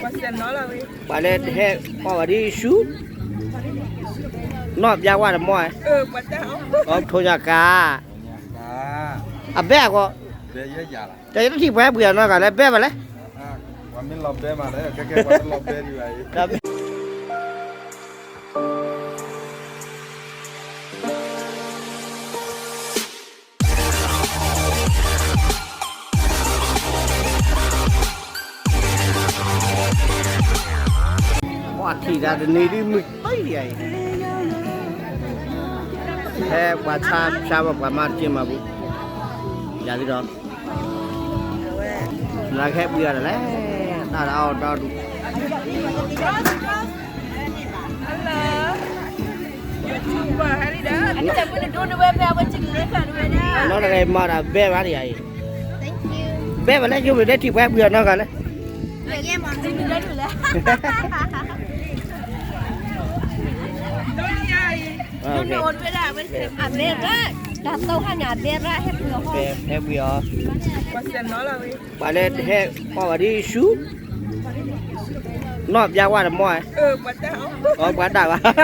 ပှၤလၢဟဲအီၣ်ဝဲဒ်ဆူ နီၢ်ဘျါဝၣ်တမီၢ်, အထိၣ်ညါကၤ, အဘဲအဂီၢ်, တၢ်ယတထံၣ်ပှၤဟဲပှ့ၤအီၤနီတဂၤလၢဘဲဘၣ်လဲၣ်. ပှၤထံၣ်တၢ်တနံၤဒ်မုၢ်တံၢ်ဒံးအံၤ, ဟဲပှၤဆါဆါဘၣ်ပှၤမၤတက့ၢ်မၤပူၤ, ယၤဒ်ဒီး လၢကဟဲပှ့ၤအီၤတလဲၣ်, တၢ်တအီၣ်ဒီဒူၣ် နီၢ်တဂၤမၤတၢ်ဘဲမးဒံးအံၤ, ဘဲမးလၢယိၣ်မ့ၢ်ဒဲးထံၣ်ပှၤဟဲပှ့ၤအီၤနီတဂၤလဲၣ်. အဘဲရၣ်, တၢ်သိၣ်ဟါန့ၣ် အဘဲရၣ်ဟဲပှ့ၤအီၤ, ဟဲပှ့ၤအီၤ, ပှၤလၢဟဲအီၣ်ဝဲဒ်ဆူ နီၢ်ဘျါဝၣ်တမီၢ်, ပှၤတၢ်ဘၣ် အဝံၤဘၣ်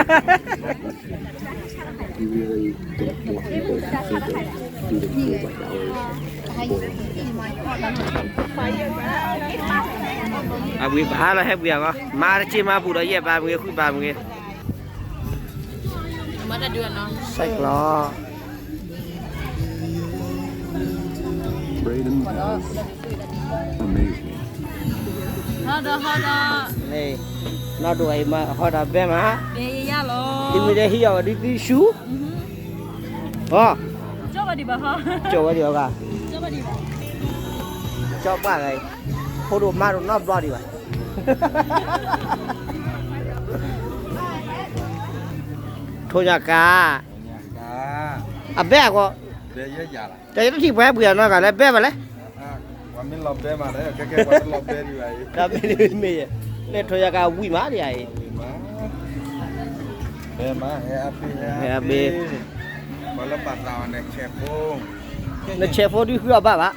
လီၤဟဲပှ့ၤအီၤ, မၤတက့ၢ်မၤပူၤဒီးယဲၢ်ဘၣ်မ့ၢ်ဂ့ၤ ဃုဘၣ်မ့ၢ်ဂ့ၤ, ဆဲးကျိး Amazing. ဟီဒီးဟီဒီး, နီၢ်ဒိၣ်အံၤမၤဟီဒီးဘဲမး, သုမ့ၢ်ဒဲးဟံးအီၣ်ဝဲဒ်သုဆူ, ဟီ, ကၠီဝဲဒံးဘၣ်, ကၠီပှၢ်ဂၤအံၤ, ဖိဒိၣ်မါဒိၣ်နီတဘျီဒံးဘၣ်, ထိၣ်ညါကၤ, အဘဲအဂီၢ်, တၢ်ယတထံၣ်ပှၤဟဲပှ့ၤအီၤနီတဂၤလၢဘဲဘၣ်လဲၣ်. တၢ်မ့ၢ်မ့ၢ်ယဲ, လၢထိၣ်ညါကၤဝံၣ်မးဒံးအံၤ, ဟဲအဘ့ၣ်, နဆဲးဖိဒုးဃုအီၣ်ဘၣ်ဘၣ်,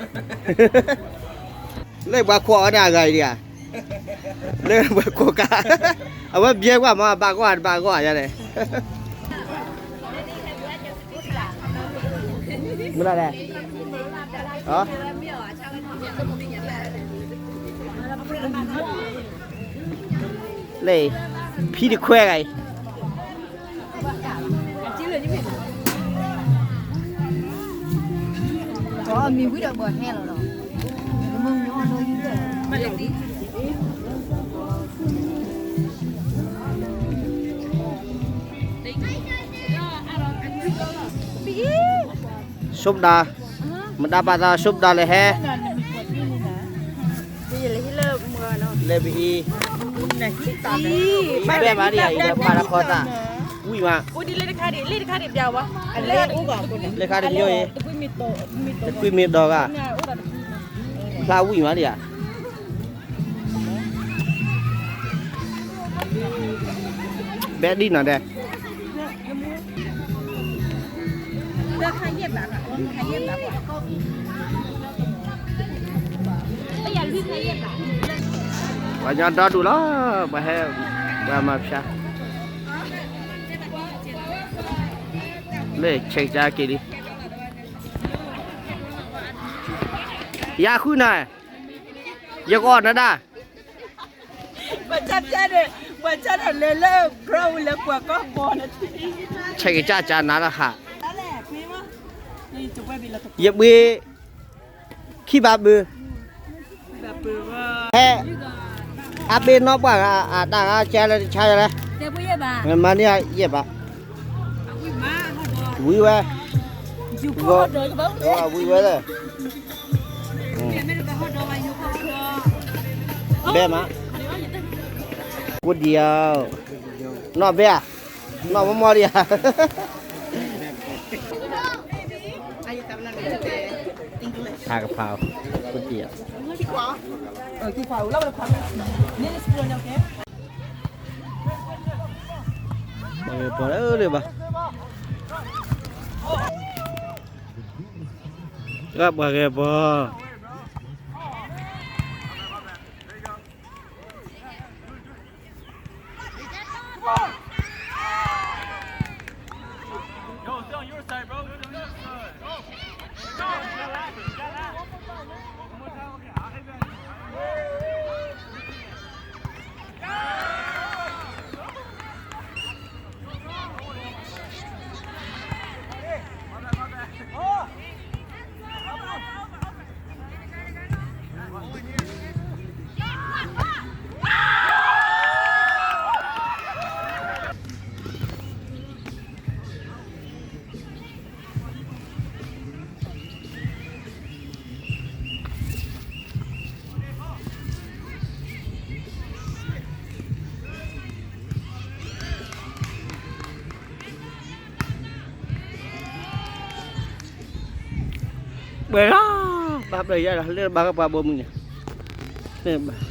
လၢပှၤခိးအီၤဒၣ်အဂၤအံၤဒံးဧါ, လၢပှၤခိးကၤ, အဝဲဘျဲကွၢ်မး ဘၣ်ဂီၢ်တဘၣ်ဂီၢ်ယါန့ၣ် မုၢ်လၢ်လဲၣ်, လၢ ဖံတခွဲဂၤအံၤ, မ့ၢ်ဝံၤဒီးပှၤဟဲလီၤဒီး, ဆိပဒါ, မတၤဘၣ်သးဆိပဒါလဲၣ်ဟဲ, လဲၤပအံၤ, ဘဲမးဒံးအံၤဒီးပာ်လီၤခီသး, ဝံၣ်မး, လၢခါတမံၤအံၤ, တကွံမ့ၢ်ဒီးဂၤ, ဖျါဝံၣ်မးဒံးဧါ ဘဲဒ်နီၤဒဲး, ပှၤကညီဒီဒူၣ်လီၤ, ပှၤဟဲ, ပှၤမၤဖၠါ, လၢဆဲးကစၢ်က့ၤလံ, ယၤဃုနၤ, ယကအီၣ်နၤဒၣ် ပှၤကၢ်ဖျါန့ၣ်, ပှၤကၢ်န့ၣ်လဲၤလၢ ဘြီဝံၤလၢကွၢ်ကီၢ်ဘီန့ၣ်, ဆဲးကစၢ်ကၢ်နၤလၢဟး, ယပှ့ၤ, ခံဘးဘုး, ဟဲ, အဘ့ၣ်နီၢ်ပှၢ်ဂၤ အတၢ်ဂၤကဲလၢတဆါယလဲၣ်, မၤန့ၢ်ယဲၢ်ဘး, ဝံၤဝဲ, ဝံၤဝဲလၢ ဘဲမး, ကူဒံးဧါ, နီၢ်ဘဲဧါ, နီၢ်မီၢ်မီၢ်ဒံးဧါ, ဟးကဖး, ကူဒံးဧါ, ပှၤဂဲၤပီၤ, Yo, stay on your side, bro. Stay on your side.ပှဲၤလီၤ, ဘၣ်ဘျီယၤလီၤ လၢဘၣ်ကပှၤဘိမုၢ်န့ၣ်, လၢဘၣ်,